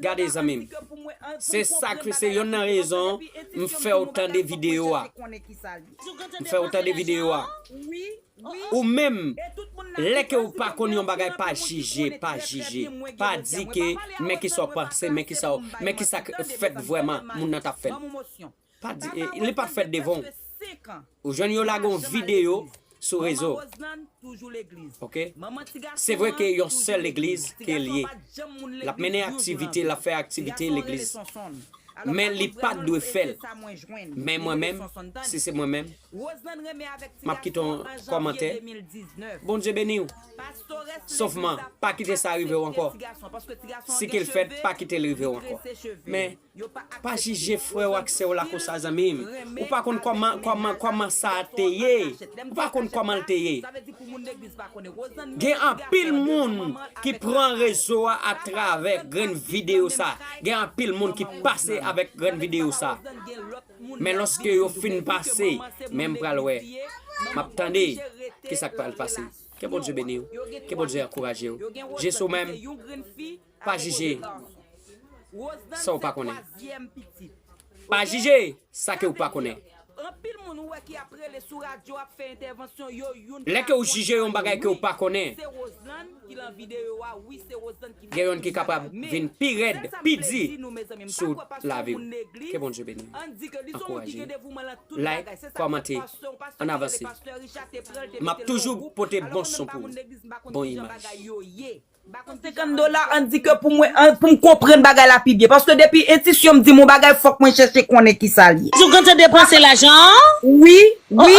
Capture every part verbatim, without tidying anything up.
Gade, zanmi m. Se sa ke se yonn nan rezon m fè w tande videyo a. M fè w tande videyo a. Ou menm, lè ke w pa konn yon bagay, pa jije, pa jije. Pa di ke, men kisa w panse, men kisa w, men kisa k fèt vrèman, moun nan t ap fè l. Pa di, e, li pa t fèt devan w. Ou jwenn yo lage yon videyo sou rezo. Ok? Se vre ke yon sèl legliz ke l ye. L ap mennen aktivite, l ap fè aktivite legliz. Men li pa t dwe fè l. Men mwen menm, si se mwen menm, m ap kite yon kòmantè. Bondye beni w. Sovman, pa kite sa rive w ankò. Si ke l fèt, pa kite l rive w ankò. Men, pa jije frè w ak sè w la konsa, zanmi m. Ou pa konn kòman, kòman, kòman sa te ye. Ou pa konn kòman l te ye. Gen anpil moun ki pran rezo a atravè grenn videyo sa. Gen anpil moun ki pase avèk grenn videyo sa. Men lòske yo fin pase, men m pral wè. M ap tande kisa k pral pase. Ke Bondye beni w. Ke Bondye ankouraje w. Jezi, ou menm, pa jije sa w pa konnen. Pa jije sa ke w pa konnen. Anpil moun ou wè ki ap rele sou radyo ap fè entèvansyon yo youn. Lè ke w jije yon bagay ke w pa konnen, gen youn ki kapab vin pi rèd, pi di sou lavi w. Ke Bondye beni w. Ankouraje. Like, kòmante, ann avanse. M ap toujou pote bon son pou w, bon imaj. Senkant dola, ann di ke pou mwen, an, pou m konprann bagay la pi byen. Paske depi entisyon m di m yon bagay, fòk mwen chèche konnen kisa l ye. Jou kontan depanse lajan an? Wi, wi.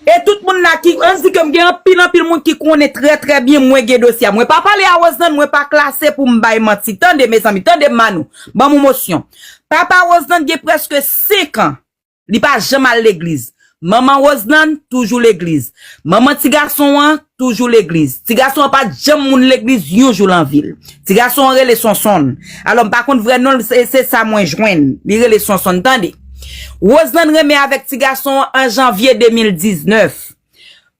E tout moun la ki, ann di ke m gen anpil, anpil moun ki konnen trè, trè byen mwen gen dosye a. Mwen pa pale a Roseland, mwen pa klase pou m bay manti. Tande, mezanmi, tande Manou. Ban m yon mosyon. Papa Roseland gen prèske senk an. Li pa janm al legliz. Manman Roseland toujou legliz. Manman ti gason an toujou legliz. Ti gason an pa t janm moun legliz yon jou nan vi l. Ti gason an rele Sonsonn. Alò, m pa konn vrè non l, se, se sa mwen jwenn. Li rele Sonsonn, tande. Roseland renmen avèk ti gason an an janvye de mil diznèf.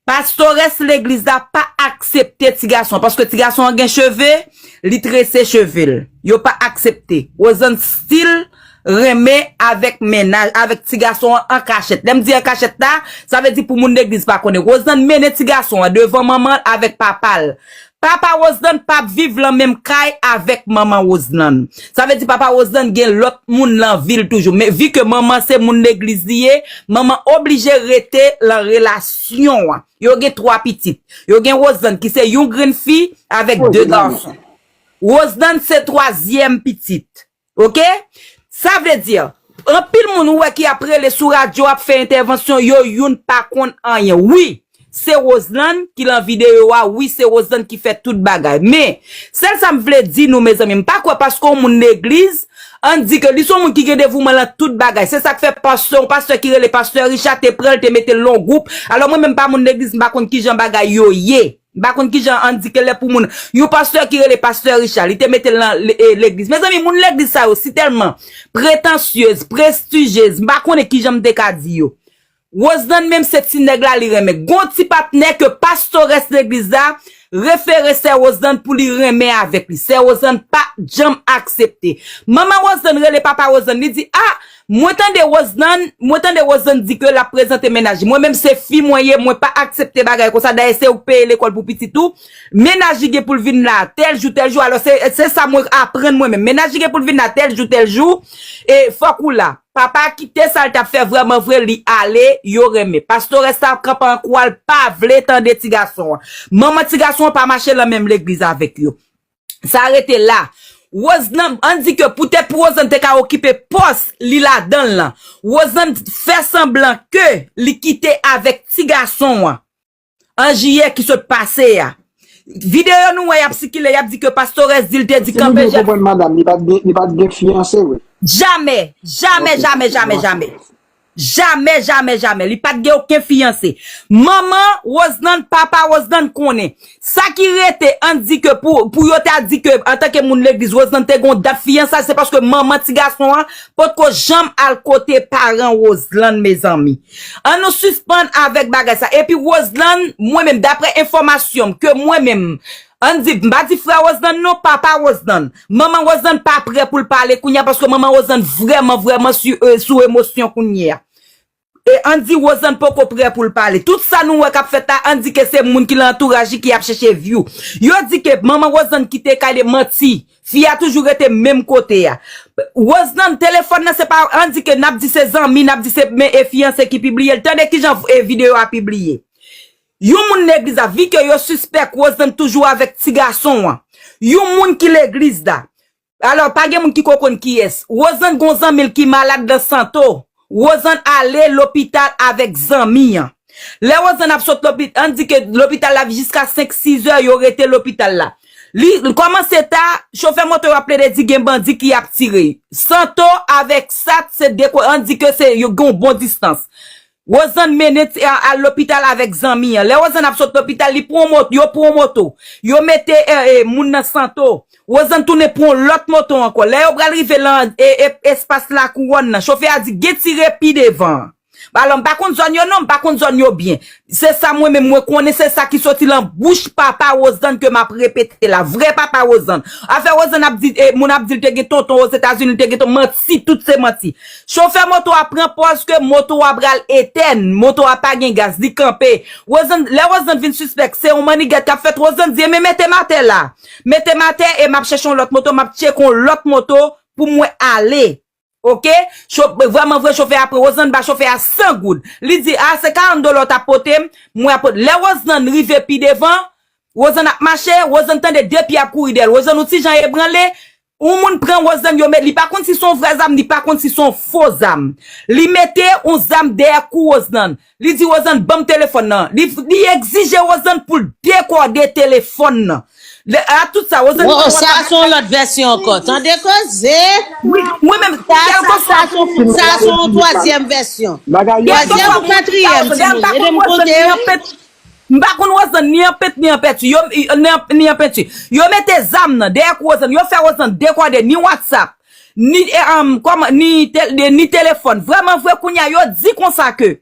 Pastorès legliz la pa aksepte ti gason an, paske ti gason an gen cheve, li trese cheve l. Yo pa aksepte. Roseland still renmen avèk mennaj, avèk ti gason an an kachèt. Lè m di an kachèt la, sa vle di pou moun legliz pa konnen. Roseland mennen ti gason an devan manman l avèk papa l. Papa Roseland p ap viv lan menm kay avèk manman Roseland. Sa vle di papa Roseland gen lòt moun lan vi l toujou. Men vi ke manman se moun legliz li ye, manman oblije rete lan relasyon an. Yo gen twa pitit. Yo gen Roseland ki se yon grenn fi avèk de gason. Roseland se twazyèm pitit. Ok? Sa vle di, anpil moun ou wè ki ap rele sou radyo ap fè entèvansyon, yo youn pa konn anyen. Wi, se Roseland ki lan videyo a, wi, se Roseland ki fè tout bagay. Men, sèl sa m vle di nou, mezanmi, m pa kwè paske yon moun legliz, ann di ke li se yon moun ki gen devouman lan tout bagay. Se sa k fè pastè, yon pastè ki rele pastè Richard te pran l, te mete l lan yon gwoup. Alò, mwen menm pa moun legliz, m pa konn kijan bagay yo ye. M pa konn kijan ann di ke lè pou moun. Yon pastè ki rele pastè Richard, li te mete l nan le- e, legliz. Mezanmi, moun legliz sa yo si tèlman pretansyez, prestijez, m pa konnen kijan m te ka di yo. Roseland menm se ti nèg la li renmen. Gon ti patnè ke pastorès legliz la refere sè Roseland pou li renmen avèk li. Sè Roseland pa janm aksepte. Manman Roseland rele papa Roseland, li di, a, mwen tande Roseland, mwen tande Roseland di ke l ap prezante mennaj li. Mwen menm se fi mwen ye, mwen pa aksepte bagay konsa. Dayè se ou k peye lekòl pou pitit ou. Mennaj li gen pou l vin la tèl jou, tèl jou. Alò se, se sa mwen aprann mwen menm. Mennaj li gen pou l vin la tèl jou, tèl jou. E fòk ou la. Papa kite sa l t ap fè vrèman vre, li ale, yo renmen. Pastorès la kanpe an kou a, l pa vle tande ti gason an. Manman ti gason an pa mache lan menm legliz avèk yo. Sa rete la. Roseland, ann di ke poutèt pou Roseland te ka okipe pòs li ladan l lan, Roseland fè sanblan ke li kite avèk ti gason an an jiyè ki sot pase a. Videyo nou wè y ap sikile, y ap di ke pastorès di l te di kanpe jèn. Si nou byen konprann, madanm, li pa t gen, li pa t gen fiyanse, wi. Jamè, jamè, jamè, jamè, jamè. Jamè, jamè, jamè. Li pa t gen okenn fiyanse. Manman Roseland, papa Roseland konnen. Sa ki rete, ann di ke pou, pou yo ta di ke, antanke moun legliz, Roseland te gon dat fiyansaj, se paske manman ti gason an potko janm al kote paran Roseland, mezanmi. Ann nou sispann avèk bagay sa. Epi Roseland, mwen menm, daprè enfòmasyon m ke mwen menm, Ann di, m pa di frè Roseland non, papa Roseland. Manman Roseland pa prè pou l pale kounye a, paske manman Roseland vrèman, vrèman sou, e, sou emosyon kounye a. E ann di Roseland poko prè pou l pale. Tout sa nou wè k ap fèt la, ann di ke se moun ki nan antouraj li ki ap chèche view. Yo di ke manman Roseland kite kay li, manti. Fi a toujou rete menm kote a. Roseland, telefòn nan se pa, ann di ke n ap di se zanmi, n ap di se, men e fiyanse ki pibliye l. Tande kijan, e, videyo a pibliye. Yon moun legliz la, vi ke yo sispèk Roseland toujou avèk ti gason an. Yon moun ki legliz la. Alò, pa gen moun ki ko konn kiyès. Roseland gon zanmi l ki malad nan Santo. Roseland ale lopital avèk zanmi an. Lè Roseland ap sot lopital, ann di ke lopital la jiska senk, sis zè, yo rete lopital la. Li, li kòmanse ta, chofè moto yo ap plede di gen bandi ki ap tire. Santo avèk Sat, se de ko-, ann di ke se, yo gen yon bon distans. Roseland mennen ti, a, al lopital avèk zanmi an. Lè Roseland ap sot lopital, li pran moto, yo pran moto. Yo mete, e, e, moun nan Santo. Roseland tounen pran lòt moto ankò. Lè yo pral rive lan, e, e, espas Lakouwòn nan, chofè a di, "Gen tire pi devan an." Alò, m pa konn zòn yo non, m pa konn zòn yo byen. Se sa mwen menm mwen konnen, se sa ki soti lan bouch papa Roseland ke m ap repete la. Vrè papa Roseland. Afè Roseland ap di, e, moun ap di l te gen tonton Ozetazini, l te gen ton-, manti, tout se manti. Chofè moto a pran pòz ke moto a pral etèn, moto a pa gen gaz, li kanpe. Roseland, lè Roseland vin sispèk, se yon mannigèt k ap fèt, Roseland di, "Enben, mete m atè la. Mete m atè e m ap chèche yon lòt moto, m ap tcheke yon lòt moto pou mwen ale." Oke? Cho-, vrèman vre, chofè a pran Roseland, ba chofè a san goud. Li di, "A, se karant dola w t ap pote m, mwen ap pote." Lè Roseland rive pi devan, Roseland ap mache, Roseland tande de pye ap kouri dèyè l. Roseland yon ti jan ebranle, yon moun pran Roseland, yo met, li pa konn si se yon vrè zam, li pa konn si se yon fo zam. Li mete yon zam dèyè kou Roseland. Li di Roseland, "Ban m telefòn nan." Li, li egzije Roseland pou l dekòde telefòn nan. Lè, a tout sa, Roseland... Oh, oh, sa se yon lòt vèsyon ankò. Tande koze. Wi, mwen menm, sa, sa, sa, se yon, sa se yon twazyèm vèsyon. Twazyèm ou katriyèm, timoun. Ede m konte. M pa konn Roseland ni an pent ni an penti. Yo, ni an, ni an penti. Yo mete zam nan dèyè kou Roseland. Yo fè Roseland dekòde ni WhatsApp, ni, e, um, kòman, ni, te-, de, ni telefòn. Vrèman vre, kounye a, yo di konsa ke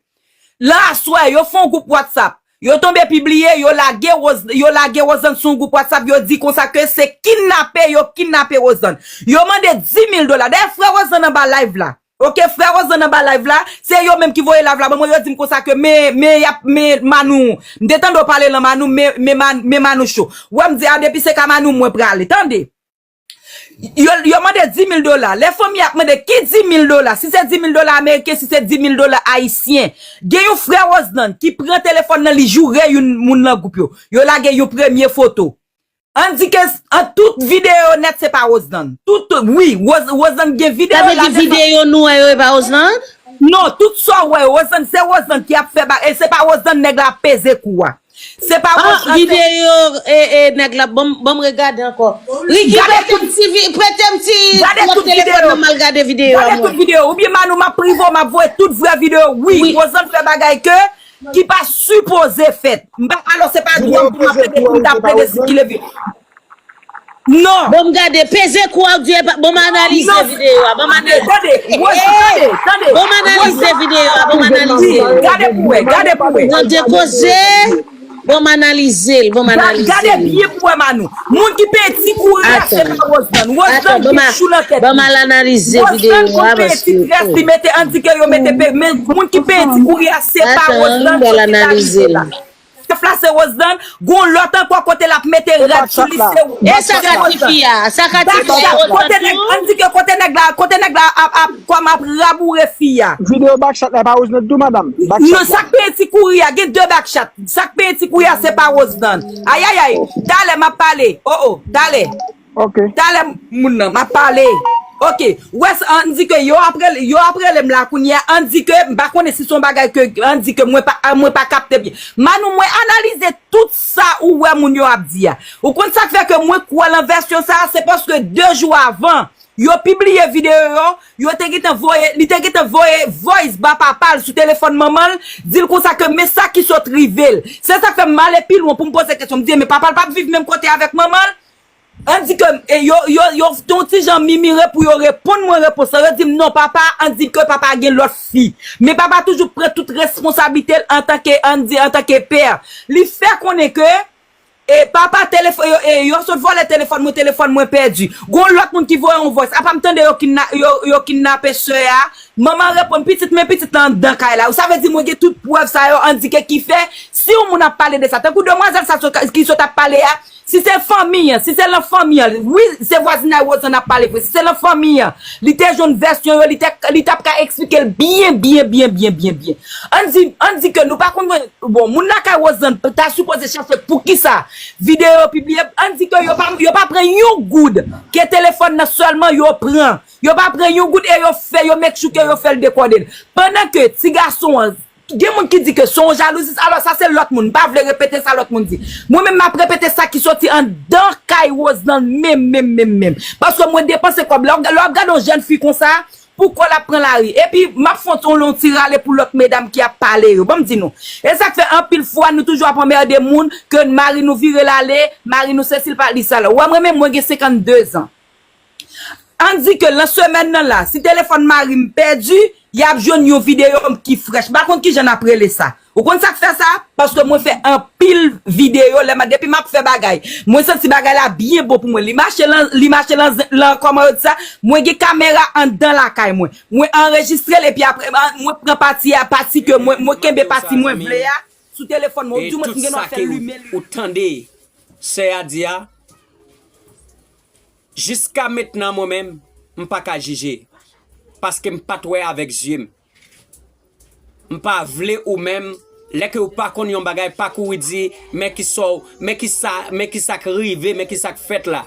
lan aswè, yo fè yon gwoup WhatsApp. Yo tonbe pibliye, yo lage Roz-, yo lage Roseland sou yon gwoup WhatsApp. Yo di konsa ke se kidnape, yo kidnape Roseland. Yo mande di mil dola. Dayè, frè Roseland anba live la. Oke, frè Roseland anba live la, se yo menm ki voye live la ban mwen, yo di m konsa ke men, men y ap, men Manou, m te tande w pale lan Manou, men, men Man-, men Manou cho. Wè m di, a, depi se ka Manou mwen prale, tande. Yo, yo mande di mil dola. Lè fanmi ap mande ki di mil dola, si se di mil dola ameriken, si se di mil dola ayisyen. Gen yon frè Roseland ki pran telefòn nan, li joure youn moun nan gwoup yo. Yo lage yon premye foto. Ann di ke s-, an tout videyo nèt se pa Roseland. Tout, wi, Rose-, Roseland gen videyo la. Sa vle di videyo nou wè yo e pa Roseland? Non, tout sa w wè yo, Roseland, se Roseland ki ap fè ba-, e se pa Roseland nèg la ap peze kou a. Se pa Roseland. Ah, videyo, e, e, nèg la, ban m, ban m regade ankò. Ricky, prete m ti vi-, prete m ti lòt telefòn nan, m al gade videyo a mwen. Gade tout videyo. Oubyen Manou, m ap prive w, m ap voye tout vrè videyo. Wi, Roseland fè bagay ke ki pa sipoze fèt. M pa, alò, se pa dwa m pou m ap plede, pou m ta plede sikile vi-, non. Bon, m gade, peze kou a, Dye pa, bon, m analize videyo a, bon, m analize. Tande, tande, tande. Bon, m analize videyo a, bon, m analize. Wi, gade pou wè, gade pou wè. Tande koze. Bon, m analize l, bon, m analize l. Gade byen pou wè, Manou. Moun ki peye ti kouri a, se pa Roseland. Roseland gen chou nan tèt li. Ban m al analize videyo a, paske, oh. Li mete, ann di ke yo mete pe-, men moun ki peye ti kouri a, se pa Roseland, se ki ta rive la. Chèf la se Roseland, gon lòt ankò kote l ap mete rad sou li, se Roseland. E sa ka ti fi a, sa ka ti fi a, Roseland tou? Ann di ke kote nèg la, kote nèg la ap, ap, kòm ap raboure fi a. Videyo Backshot la, pa Roseland tou, madanm? Non, sa k peye ti kouri a, gen de Backshot. Sa k peye ti kouri a, se pa Roseland. Ayayay, talè m ap pale. Oh, oh, talè. Ok. Talè moun nan, m ap pale. Ok. Wè, ann di ke yo ap rele, yo ap rele m la kounye a, ann di ke, m pa konnen si se yon bagay ke, ann di ke mwen pa, mwen pa kapte byen. Manou, mwen analize tout sa ou wè moun yo ap di a. Ou konn sa k fè ke mwen kwè lan vèsyon sa a, se paske de jou avan, yo pibliye videyo yo, yo te gentan voye, li te gentan voye voice ba papa l sou telefòn manman l, di l konsa ke men sa ki sot rive l. Se sa k fè m ale pi lwen pou m poze kesyon. M di, men papa l p ap viv menm kote avèk manman l? Ann di ke, e, yo, yo, yo te yon ti jan mimire pou yo reponn mwen repons lan. Yo di m, non, papa, ann di ke papa gen lòt fi. Men papa toujou pran tout responsablite l antanke, ann di, antanke pè. Li fè konnen ke, E papa telefòn, yo, e, yo sot vòlè telefòn mwen, telefòn mwen pèdi. Gon lòt moun ki voye yon voice. Apa m tande yo kidna-, yo, yo kidnape sè a. Manman reponn, pitit, men pitit la anndan kay la. Sa vle di mwen gen tout prèv sa yo, Andy ke ki fè, si yon moun ap pale de sa, tankou demwazèl sa sot, ki sot ap pale a, si se fanmi an, si se lan fanmi an, wi, se vwazinay Rosann ap pale vre, si se lan fanmi an, li te jwenn vèsyon yo, li te, li t ap ka eksplike l byen, byen, byen, byen, byen, byen. Ann di, ann di ke nou pa konn, bon, moun lakay Rosann ta sipoze chache poukisa videyo yo pibliye, ann di ke yo pa, yo pa pran yon goud, ke telefòn nan sèlman yo pran. Yo pa pran yon goud e yo fè, yo make sure ke yo fè l dekòde l. Pandan ke ti gason an, gen moun ki di ke se yon jalouzi, alò sa se lòt moun, m pa vle repete sa lòt moun di. Mwen menm m ap repete sa ki soti anndan kay Rosann menm, menm, menm, menm. Paske mwen depanse kòb. Lè w, lè w ap gade yon jèn fi konsa, pou kò l ap pran lari. Epi, m ap fè yon, yon ti rale pou lòt medam ki ap pale yo. Ban m di nou. E sa k fè anpil fwa nou toujou ap anmède moun ke mari nou vire l ale, mari nou sesi l pa li sa la. Ou wè mwen menm, mwen gen senkannde zan. Ann di ke lan semèn nan la, si telefòn mari m pèdi, y ap jwenn yon videyo m ki frèch. M pa konn kijan n ap rele sa. Ou konn sa k fè sa? Paske mwen fè anpil videyo, lè m, depi m ap fè bagay. Mwen santi bagay la byen bon pou mwen. Li mache lan, li mache lan, lan, kòman yo di sa? Mwen gen kamera anndan lakay mwen. Mwen anrejistre l epi apre, an, mwen pran pati a, pati ke mwen, mwen kenbe pati mwen vle a sou telefòn mwen. Ou di mwen si m gen dwa fè l limen li. Ou tande, sè a di a, jiska mentnan mwen menm, m pa ka jije. Paske m pa t wè avèk zye m. M pa vle ou menm, lè ke ou pa konn yon bagay, pa kouri di, men ki sa w, men ki sa, men ki sa k rive, men ki sa k fèt la.